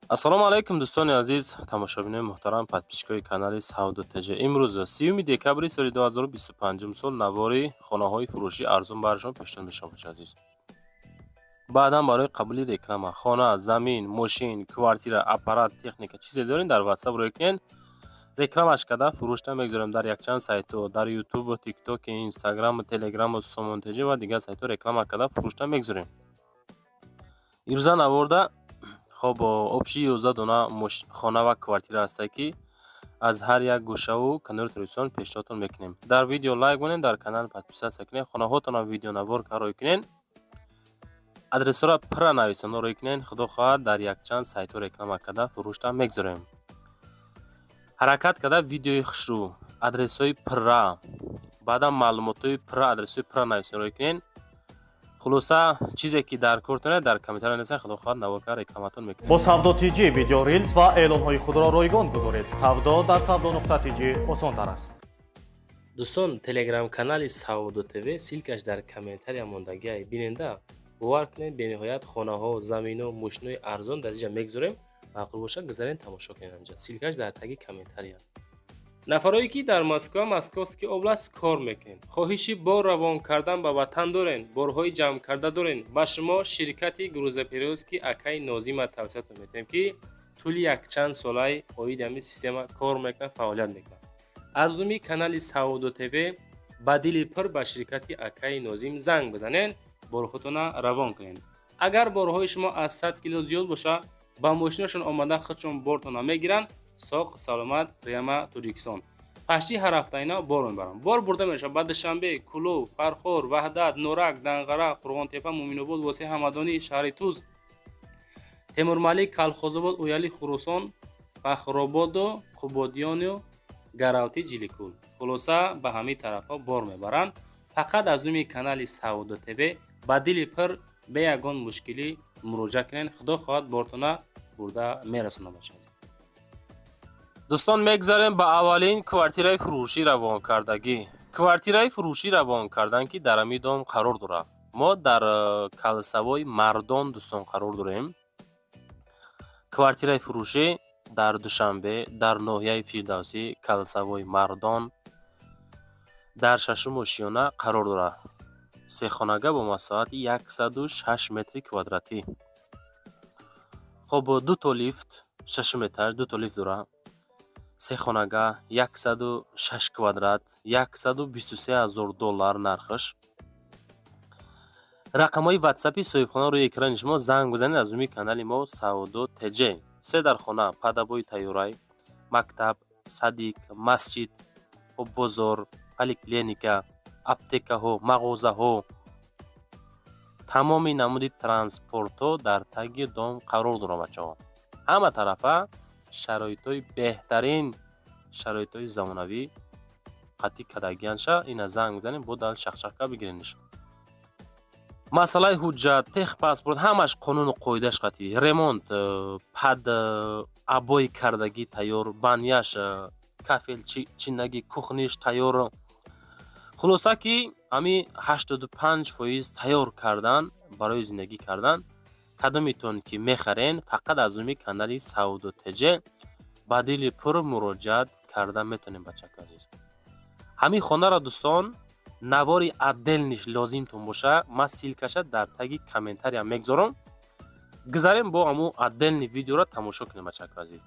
Ассалому алайкум, дӯстони азиз, тамошобинои муҳтарам, подписчикои канали Савдо ТЖ. Имрӯз, 30 декабри соли 2025 сол, навори хонаҳои фурӯшӣ арзон барои шумо пешниҳод мешавад, азиз. Баъдан барои қабули реклама, хона, замин, мошин, квартира, аппарат, техника, чизе дорем, дар WhatsApp рӯй кунед. Рекламаш карда, фурӯшта мегузорем дар якчанд сайтҳо: дар Ютуб, Тикток, Инстаграм, Телеграму, Сомон ТЖ ва дигар сайтҳо реклама карда, фурӯшта мегузорем. Имрӯза наворда, хоб, общий 11 дона хона ва квартира ҳастад, ки аз ҳар як гӯшаву канори Тоҷикистон пешниҳодтон мекунем. Дар видео лайк монед, дар канал подписаться кунед, хонаҳотонам видеонавор рой кунед, адресҳоро пурра нависонда рой кунед. Худо хоҳад, дар якчанд сайтҳо реклама карда, фурӯшта мегузорем. Ҳаракат карда, видеои хушрӯ, адресҳои пурра, баъдам маълумотҳои пурра, адресҳои пурра нависон рой кунед. Хулоса, чизе ки дар кортоне, дар комментария нависед. Худо хоҳад, навор карда, рекламатон мекунем. Бо Савдо ТЖ видео, рилс ва эълонҳои худро ройгон гузоред. Савдо дар Савдо нуқта ТЖ осонтар аст. Дӯстон, телеграм-канали Савдо ТВ, ссылкаш дар комментария мондагиай, биненда. Бовар кунед, бениҳоят хонаҳо, замино, мошинои арзон дар инҷа мегузорем. Маъқул бошад, гузарен, тамошо кунед. Анҷа ссылкаш дар таги комментария. Нафарое ки дар Москва, Московский область кор мекунед, хоҳиши бор равон кардан ба ватан дорен, борҳои ҷамъкарда дорен, ба шумо ширкати грузоперевозки акаи Нозима тавсиятон метиҳем, ки тӯли якчанд солаи оиди ҳамин система кор мекунад, фаъолият мекунад. Аз номи канали Савдо ТВ ба дили пур ба ширкати акаи Нозим занг бизанед, борҳотона равон кунед. Агар борҳои шумо аз 100 кило зиёд бошад, ба мошинашон омада, худшон бортона мегиранд, соқ саломат, прямо Тоҷикистон. Почти ҳар ҳафта ина бор мебаранд. Бор бурда мешавад ба Душанбе, Кӯлоб, Фархор, Ваҳдат, Норак, Данғара, Қурғонтепа, Муъминобод, Восеъ, Ҳамадонӣ, шаҳри Туз, Темурмалик, Калхозобод, Ояли, Хуросон, Фахрободу Қубодиёну Гаравти, Ҷиликул. Хулоса, ба ҳамин тарафҳо бор мебаранд. Фақат аз номи канали Савдо ТВ ба дили пур, бе ягон мушкилӣ муроҷиат кунед. Худо хоҳад, бортона бурда мерасонад. Бача дӯстон, мегзарем ба аввалин квартираи фурӯшӣ равонкардагӣ. Квартираи фурӯшӣ равон кардан, ки дар ҳамин дом қарор дорад. Мо дар кольцевой Мардон, дӯстон, қарор дорем. Квартираи фурӯшӣ дар Душанбе, дар ноҳияи Фирдавсӣ, кольцевой Мардон, дар шашум ошиёна қарор дорад. Сехонага бо масоҳати 106 метри квадратӣ. Хоб, дуто лифт, шашум этаж, дуто лифт дорад. Сехонага, 106 квадрат, 123 000 доллар нархаш. Рақамҳои ватсапи соҳибхона рӯи экрани шумо, занг бизанед. Аз номи канали мо Савдо ТЖ. Се дар хона, под обои тайёрай, мактаб, садик, масҷид, бозор, поликлиника, аптекаҳо, мағозаҳо, тамоми намуди транспортҳо дар таги дом қарор доранд. Бачаҳо, ҳама тарафа шароитҳои беҳтарин, шароитҳои замонавӣ қатъӣ кардагианша. Ина занг бизанед, бо дал шахшахка бигиред. Масъалаи ҳуҷҷат, техпаспорт, ҳамаш қонуну қоидааш қатъӣ. Ремонт, под обои кардагӣ тайёр, баняш, кафел чинагӣ, кухниш тайёр. Хулоса, ки ҳамин 85% тайёр кардан барои зиндагӣ кардан. Кадометон ки мехарен, фақат аз номи канали Савдо ТЖ ба дили пур муроҷиат карда метавонем. Бачако азиз, ҳамин хонаро, дӯстон, навори отдельныйш лозимтон боша, ман ссылкаша дар таги комментария мегзорам. Гузарем, бо ҳамун отдельный видеоро тамошо кунем. Бачако азиз,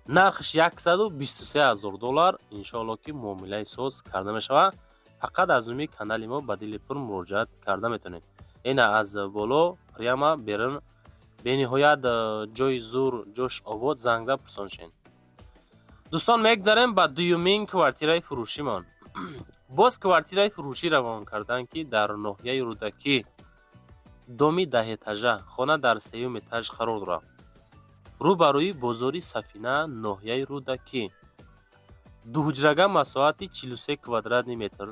нархш 123 000 доллар. Иншоалло, ки муомилаи соз карда мешавад. Фақат аз номи канали мо ба дили пур муроҷиат карда метавонед. Ина, аз боло прямо берун, бениҳоят ҷои зур, ҷош обод. Занг зад, пурсон шен. Дӯстон, мегзарем ба дуюмин квартираи фурӯшимон. Боз квартираи фурӯшӣ равон карданд, ки дар ноҳияи Рӯдакӣ, доми даҳэтажа, хона дар сеюм этаж қарор дорад, рӯ ба рӯи бозори Сафина, ноҳияи Рӯдакӣ. Дуҳуҷрага, масоҳати 43 квадратный метр,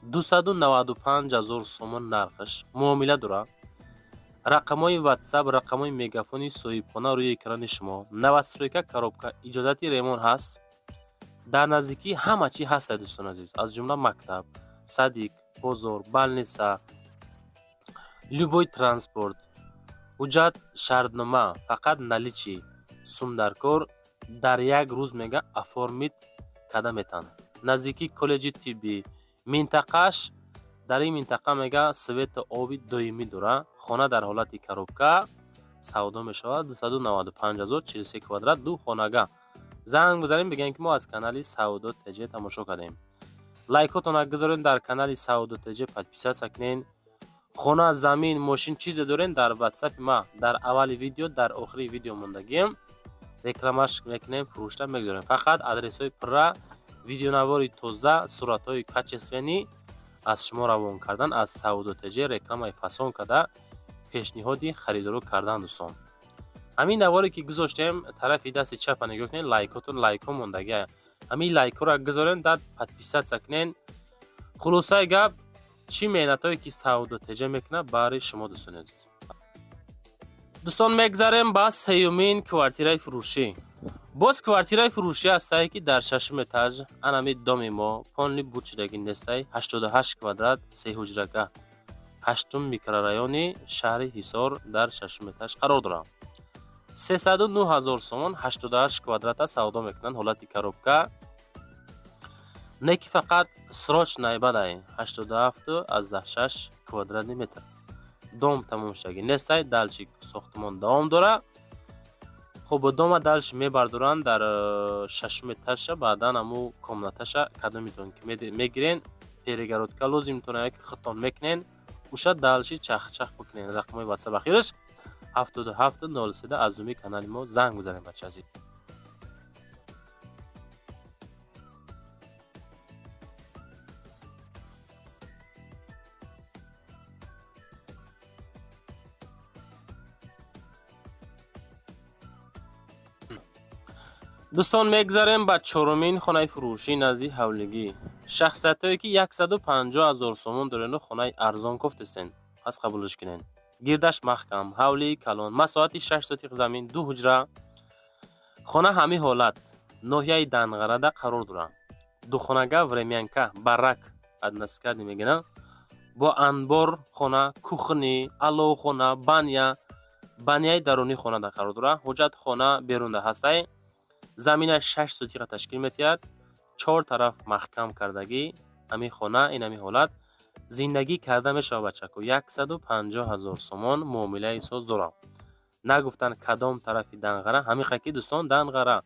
295 000 сомон нархаш, муомила дорад. Рақамҳои ватсап, рақамҳои мегафони соҳибхона рӯи экрани шумо. Новостройка, коробка, иҷозати ремонт ҳаст. Дар наздикӣ ҳама чӣ ҳастад, дӯстони азиз, аз ҷумла мактаб, садик, бозор, больница, любой транспорт. Ҳуҷҷат, шартнома, фақат наличный сум дар кор, дар як рӯз мега оформить карда метавонад. Наздикии коллеҷи тиббӣ, минтақааш, дар ин минтақа мега свету оби доимӣ дора. Хона дар ҳолати коробка савдо мешавад, 295 0, 43 квадрат, ду хонага. Занг бизанем, бигӯем, ки мо аз канали Савдо ТЖ тамошо кардем. Лайкотона гузорем, дар канали Савдо ТЖ подписаться кунен. Хона, замин, мошин, чизе дорен, дар ватсапи ма дар аввали видео, дар охири видео мондагием, рекламаш мекунем, фурӯшта мегузорем. Фақат адресҳои пурра, видеонавори тоза, суратҳои качественный аз шумо равон кардан, аз Савдо ТЖ рекламаи фасон карда пешниҳоди харидорӣ кардан. Дӯстон, ҳамин наворе ки гузоштем, тарафи дасти чапа нигоҳ кунед, лайкотон, лайкҳо мондагия, ҳамин лайкҳоро гузорем, дар подписаться кунен. Хулосаи гап, чӣ меҳнатҳое ки Савдо ТЖ мекунад баҳри шумо, дӯстони азиз. Дӯстон, мегзарем ба сеюмин квартираи фурӯшӣ. Боз квартираи фурӯшӣ ҳастае, ки дар шашум этаж, анами доми мо полный буд шудагӣ нестай, 88 квадрат, се ҳуҷрага, ҳаштум микрорайони шаҳри Ҳисор, дар шашум этаж қарор дорад. 309 ҳазор сомон, 88 квадрата савдо мекунанд, ҳолати коробка. Не ки фақат срочный бадай, 87,6 квадратный метр. Дом тамом шудагӣ нестай, дальше сохтмон давом дорад. Хуб, дома дальше мебардоранд дар шашум этажша, баъдан ҳаму комнаташа кадомитон ки мегирен, перегородка лозимтон ки худтон мекунен, уша дальше чахчах бикунен. Рақамҳои ватсап ахираш 7703, аз думи канали мо занг бизанем, бача азиз. Дӯстон, мегзарем ба чорумин хонаи фурӯшӣ назди ҳавлигӣ. Шахсиятҳое ки 150 ҳазор сомон дорену хонаи арзон кофтесен, пас қабулш кунен. Гирдаш маҳкам, ҳавлии калон, масоҳати 6 сотиқ замин, ду ҳуҷра. Хона ҳамин ҳолат ноҳияи Данғарада қарор дорад. Духонага, времянка, барак односкатный мегӯянд, бо анбор хона, кухни, аловхона, баня, баняи дарунии хонада қарор дорад. Ҳуҷҷатхона берунда ҳастай. Заминаш 6 сотиқа ташкил метиҳад, чор тараф маҳкам кардагӣ. Ҳамин хона ин ҳамин ҳолат зиндагӣ карда мешавад, бачако. 150 ҳазор сомон, муомилаи соз дорад. Нагуфтанд кадом тарафи Данғара, ҳамиқа ки, дӯстон, Данғара.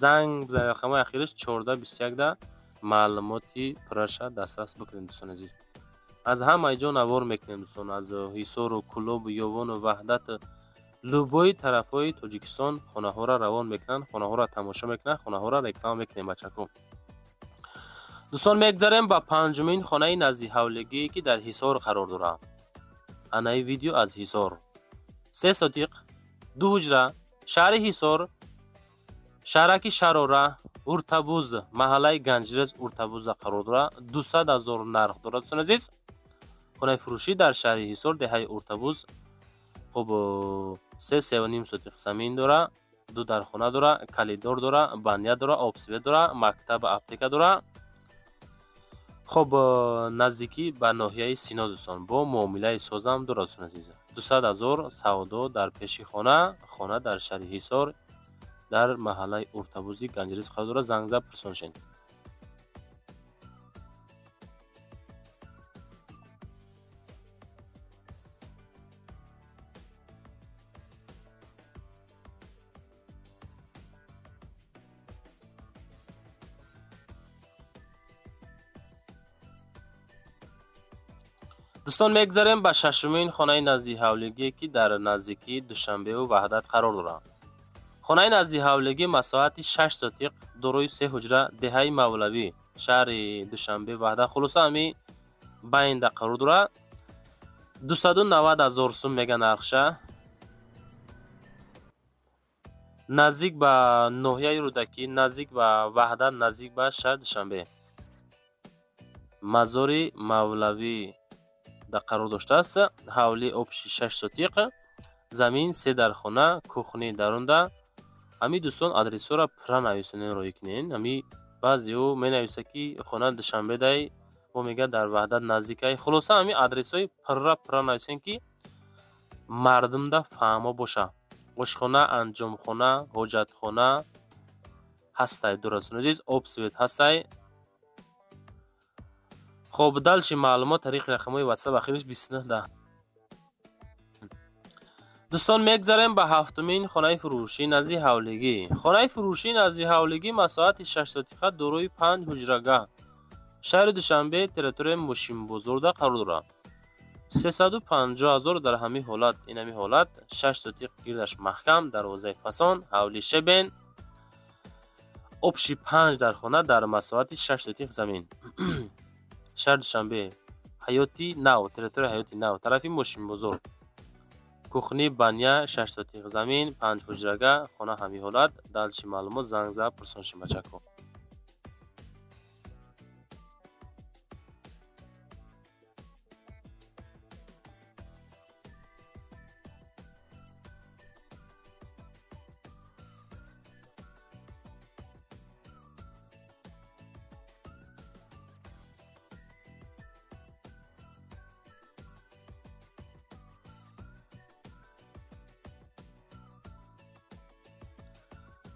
Занг бизанед, рақамҳои ахириш 1421-да, маълумоти пурраша дастрас бикунед. Дӯстони азиз, аз ҳамаи ҷо навор мекунем, дӯстон, аз Ҳисору, Кӯлобу, Ёвону, Ваҳдату, любой тарафҳои Тоҷикистон хонаҳоро равон мекунанд, хонаҳоро тамошо мекунанд, хонаҳоро реклама мекунем, бачако. Дӯстон, мегзарем ба панҷумин хонаи назди ҳавлигӣ, ки дар Ҳисор қарор дорад. Анаи видео аз Ҳисор, се сотиқ, ду ҳуҷра, шаҳри Ҳисор, шаҳраки Шарора, Уртабуз, маҳаллаи Ганҷрез, Уртабуза қарор дорад. 200 ҳазор нарх дорад, дӯстони азиз. Хонаи фурӯшӣ дар шаҳри Ҳисор, деҳаи Уртабуз. Хуб, се, сеюним сотиқ замин дора, ду дархона дора, коридор дора, баня дора, обсвет дора, мактаб, аптека дора. Хуб, наздикӣ ба ноҳияи Сино, дӯстон, бо муомилаи созам дорад, дӯстони азиз. 200 ҳазор, савдо дар пеши хона. Хона дар шаҳри Ҳисор, дар маҳаллаи Уртабузи Ганҷрез қарор дорад. Занг зад, пурсон шед. Дӯстон, мегзарем ба шашумин хонаи назди ҳавлигие, ки дар наздикии Душанбеу Ваҳдат қарор дорад. Хонаи назди ҳавлигӣ масоҳати 6 сотиқ, дорои се ҳуҷра, деҳаи Мавлавӣ, шаҳри Душанбе, Ваҳдат, хулоса, ҳами байнда қарор дорад. 290 ҳазор сум мега нархша. Наздик ба ноҳияи Рӯдакӣ, наздик ба Ваҳдат, наздик ба шаҳри Душанбе, мазори Мавлавӣ қарор доштааст. Ҳавлии общий 6 сотиқ замин, се дархона, кухни дарунда. Ҳамин, дӯстон, адресҳоро пурра нависонен, роҳӣ кунен. Ҳами баъзеҳо менависад, ки хона Душанбедай, мо мегӯяд, дар Ваҳдат наздикай. Хулоса, ҳамин адресҳои пурра пурра нависем, ки Мардумда фаҳмо боша. Ошхона, анҷомхона, ҳоҷатхона ҳастай, дӯстони азиз, об, свет ҳастай. Хоб, дальше маълумот тариқи рақамҳои WhatsApp, ахириш 29 10. Дӯстон, мегзарем ба ҳафтумин хонаи фурӯшӣ назди ҳавлигӣ. Хонаи фурӯшӣ назди ҳавлигӣ, масоҳати 6 сотиха, дорои панҷ ҳуҷрагаҳ, шаҳри Душанбе, территорияи Мошинбозорда қарор дорад. 350 000 дар ҳамин ҳолат, инами ҳолат, 6 сотиқ, гирдаш маҳкам, дарвозаи фасон, ҳавли шебен, общий панҷ дар хона дар масоҳати 6 сотиқ замин. Шаҳри Душанбе, Ҳаёти Нав, территорияи Ҳаёти Нав, тарафи Мошинбозор. Кухня, баня, 6 сотиқ замин, панҷ ҳуҷрага, хона ҳамин ҳолат. Дальше маълумот занг зад пурсон шин, бачако.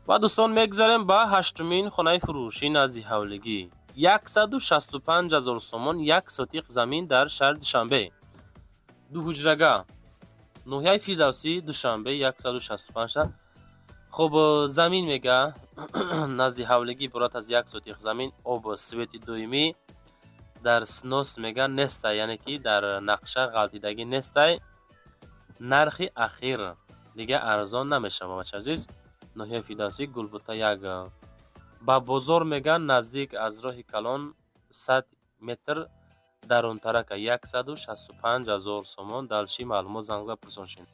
Ва дӯстон, мегзарем ба ҳаштумин хонаи фурӯшӣ назди ҳавлигӣ. 165 000 сомон, 1 сотиқ замин дар шаҳри Душанбе, дуҳуҷрага, ноҳияи Фирдавсӣ, Душанбе, 165. Хоб, замин мега назди ҳавлигӣ иборат аз 1 сотиқ замин, об, свети доимӣ, дар снос мега нестай, яъне ки дар нақша ғалтидагӣ нестай. Нархи ахир, дига арзон намешавад, бача азиз. Ноҳияи Фирдавсӣ, Гулбута як, ба бозор меган наздик, аз роҳи калон 100 метр дарунтарака. 165 000 сомон. Дальше маълумот занг зад пурсон шин.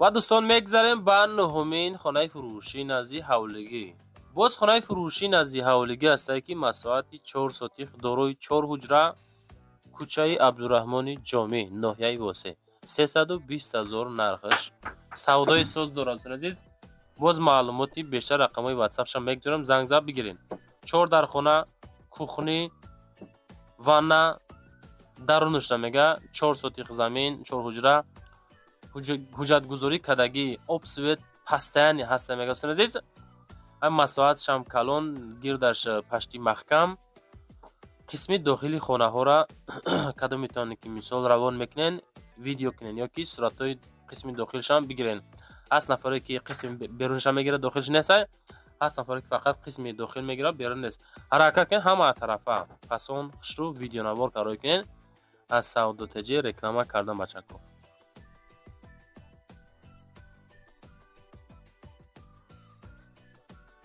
Ва дӯстон, мегзарем ба нуҳумин хонаи фурӯшӣ назди ҳавлигӣ. Боз хонаи фурӯшӣ назди ҳавлигӣ ҳастае, ки масоҳати 4 сотих, дорои чор ҳуҷра, кӯчаи Абдураҳмони Ҷомӣ, ноҳияи Восе. 320 000 нархаш. Савдои соз дорад, азиз. Боз маълумоти бештар рақамҳои ватсапшам мегузорам, занг зад бигирен. Чор дархона, кухня, ванна дарунашда мега, 4 сотих замин, чор ҳуҷра, ҳуҷҷатгузорӣ кардагӣ, об, свет постоянный ҳаста мега, азиз. Ҳам масоҳатшам калон, гирдаш пашти маҳкам. Қисми дохили хонаҳоро кадом метавонед, ки мисол равон мекунен, видео кунен ё ки суратҳои қисми дохилшам бигирен. Ҳаст нафаре, ки қисми берунашам мегирад, дохилш нестай. Ҳаст нафаре, ки фақат қисми дохил мегирад, берун нест. Ҳаракат кунед, ҳама тарафа фасон, хушрӯ видеонавор кароӣ кунед, аз Савдо ТЖ реклама кардан, бачако.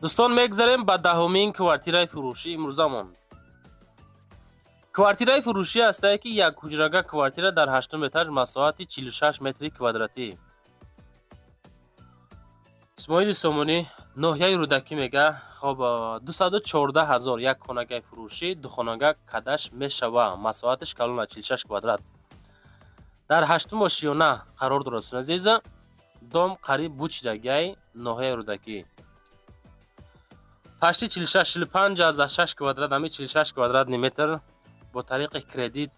Дӯстон, мегзарем ба 10-умин квартираи фурӯшӣ имрӯзамон. Квартираи фурӯшӣ ҳастае, ки як ҳуҷрага квартира дар ҳаштум этаж, масоҳати 46 метри квадратӣ, Исмоили Сомонӣ, ноҳияи Рӯдакӣ мега. Хоб, 214 000 як хонагаи фурӯшӣ, духонага кадаш мешава. Масоҳаташ калона, 46 квадрат, дар ҳаштум ошиёна қарор дорад, азиз. Дом қариб бучидагиай, ноҳияи Рӯдакӣ. Пашти 46, 45 аз 6 квадрат, ҳами 46 квадратный метр бо тариқи кредит,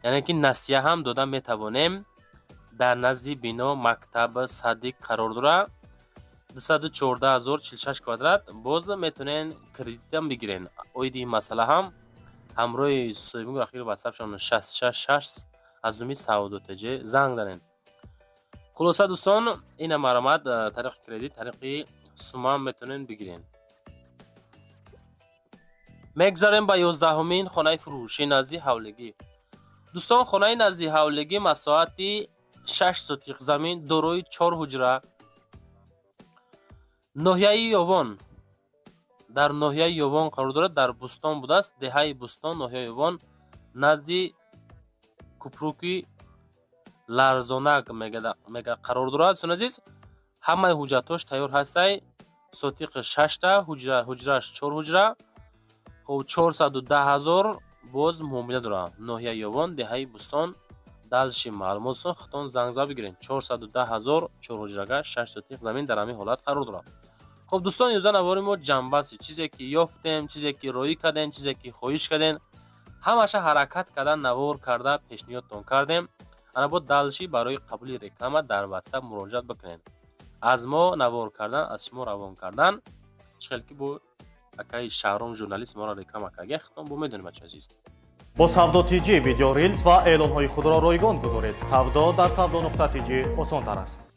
яъне ки насия ҳам дода метавонем. Дар назди бино мактаб, садик қарор дорад. 214 000, 46 квадрат. Боз метавонен кредитам бигирен. Оиди ин масъала ҳам ҳамроҳи соҳибмулк ахири ватсапшон 66 6 аз думи Савдо ТЖ занг занед. Хулоса, дӯстон, ина маромад, тариқи кредит, тариқи сумам метавонен бигирен. Мегзарем ба 11-умин хонаи фурӯшӣ назди ҳавлигӣ. Дӯстон, хонаи назди ҳавлигӣ, масоҳати 6 сотиқ замин, дорои чор ҳуҷра, ноҳияи Ёвон, дар ноҳияи Ёвон қарор дорад, дар Бӯстон будааст, деҳаи Бӯстон, ноҳияи Ёвон, назди купруки Ларзонак мега қарор дорад. Дӯстони азиз, ҳамаи ҳуҷҷатҳош тайёр ҳастай. Сотиқи шашта, ҳуҷрааш чор ҳуҷра. Хуб, 410 000 боз муомила дорам. Ноҳияи Ёвон, деҳаи Бӯстон. Дальше маълумотсон худтон занг зада бигиред. 410 000, чорҳуҷрага, 6 сотих замин дар ҳамин ҳолат қарор дорад. Хуб, дӯстон, имрӯза навори мо ҷамъбасти. Чизе ки ёфтем, чизе ки роӣ кардем, чизе ки хоҳиш кардем, ҳамаша ҳаракат карда, навор карда пешниҳодтон кардем. Ана бо дальше барои қабули реклама дар WhatsApp муроҷиат бикунед. Аз мо навор кардан, аз шумо равон кардан. Чӣ хел ки бо акаи Шаҳром журналист моро реклама карда, худтон бо медонем, бача азиз. Бо Савдо ТЖ видео, рилс ва эълонҳои худро ройгон гузоред. Савдо дар Савдо нуқта тж осонтар аст.